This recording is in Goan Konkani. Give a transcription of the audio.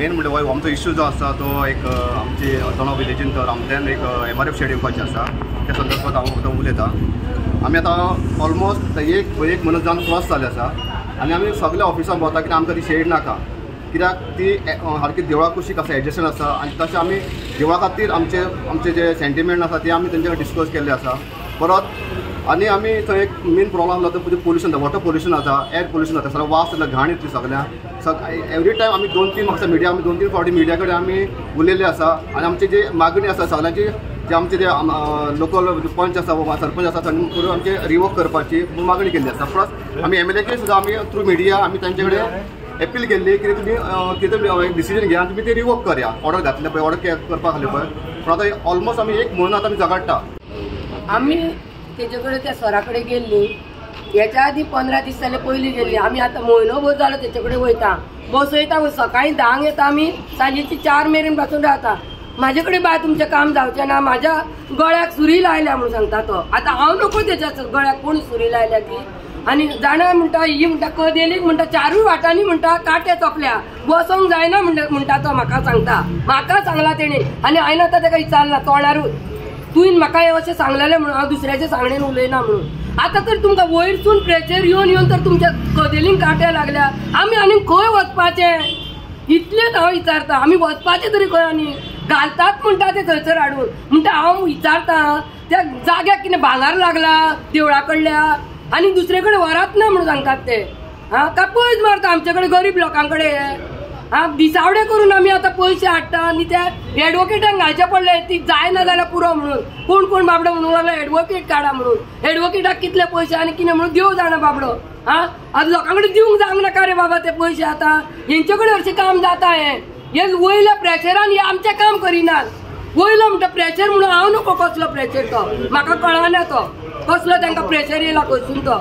मेन म्हणजे आमचो इश्यू जो आसा तो एक आमचे दोना विलेजीन तर रामदेन एक एमआरएफ शेड येवपाची आसा त्या संदर्भात हांव फक्त उलयतां. आमी आतां ऑलमोस्ट एक एक म्हयनो जावन क्रॉस जाले आसा आनी आमी सगल्या ऑफिसान भोंवता कित्याक आमकां ती शेड नाका, कित्याक ती सारकी देवळा कुशीक आसा, एडजस्ट आसा आनी तशें आमी देवळा खातीर आमचे आमचे जे सेंटिमेंट आसा ते आमी तेंचे कडेन डिस्कस केल्ले आसा. परत आनी आमी थंय एक मेन प्रॉब्लम आसलो तो पोल्युशन, वॉटर पोल्युशन जाता, एअर पोल्युशन जाता, सगळो वास येता, घाण येतली सगळ्यांक. एवरी टायम आमी दोन तीन म्हाका मिडिया आमी दोन तीन फावटी मिडिया कडेन आमी उलयल्ले आसा आनी आमची जी मागणी आसा सगळ्यांची जे आमचे जे लोकल पंच आसा सरपंच आसा तांणी करून आमचे रिवोक करपाची मागणी केल्ली आसा. प्लस आमी एमएलए सुद्दां आमी थ्रू मिडिया आमी तांचे कडेन अपील केल्ली की तुमी कितें डिसिजन घेया तुमी ते रिवोक करया, ऑर्डर घातले पळय, ऑर्डर करपाक आसले पळय. पूण आतां ऑलमोस्ट आमी एक म्हयनो आतां आमी झगडटा. आमी तेजे कडेन त्या सरा कडेन गेल्ली हेच्या आदी 15 दीस जाले पयलीं गेल्ली. आमी आतां म्हयनो भर जालो तेचे कडेन वयता, बसयता, सकाळीं 10 येता आमी सांजेची 4 मेरेन बसून रावता. म्हाजे कडेन बाय तुमचें काम जावचें ना, म्हाज्या गळ्याक सुरी लायल्या म्हणून सांगता तो. आतां हांव नको तेच्या गळ्याक कोण सुरी लायल्या ती. आनी जाणा म्हणटा ही म्हणटा कदेलीक म्हणटा चारूय वाटांनी म्हणटा कांटे तोपल्या, बसोंक जायना म्हणटा तो म्हाका सांगता, म्हाका सांगला तेणें. आनी हांवें आतां तेका विचारला तोंडारूच, तुवें म्हाका हें अशें सांगलेलें म्हणून हांव दुसऱ्याचे सांगणेन उलयना म्हणून. आतां तर तुमकां वयरसून प्रेशर येवन येवन तर तुमच्या कदेलींक कांटे लागल्या. आमी आनी खंय वचपाचें इतलेंच हांव विचारता. आमी वचपाचें तरी खंय? आनी घालतात म्हणटा ते थंयसर हाडून. म्हणटा हांव विचारता त्या जाग्याक कितें भांगर लागला देवळा कडल्या आनी दुसरे कडेन व्हरात ना म्हणून सांगतात ते. आं, काय पयस मारता आमचे कडेन गरीब लोकां कडेन. आं, दिसावडे करून आमी आतां पयशे हाडटा आनी त्या एडवोकेटांक घालचे पडले ती जायना जाल्यार पुरो म्हणून. कोण कोण बाबडो म्हणूंक लागलो एडवोकेट काडा म्हणून. एडवोकेटाक कितले पयशे आनी कितें म्हणून देव जाणा बाबडो. आं, आतां लोकां कडेन दिवंक जावंक नाका रे बाबा ते पयशे. आतां हेंचे कडेन हरशीं काम जाता हें, हे वयल्या प्रेशरान हे आमचें काम करिनात. वयलो म्हणटा प्रेशर म्हणून हांव नको कसलो प्रेशर तो म्हाका कळना तो कसलो तांकां प्रेशर येयला खंयसून तो.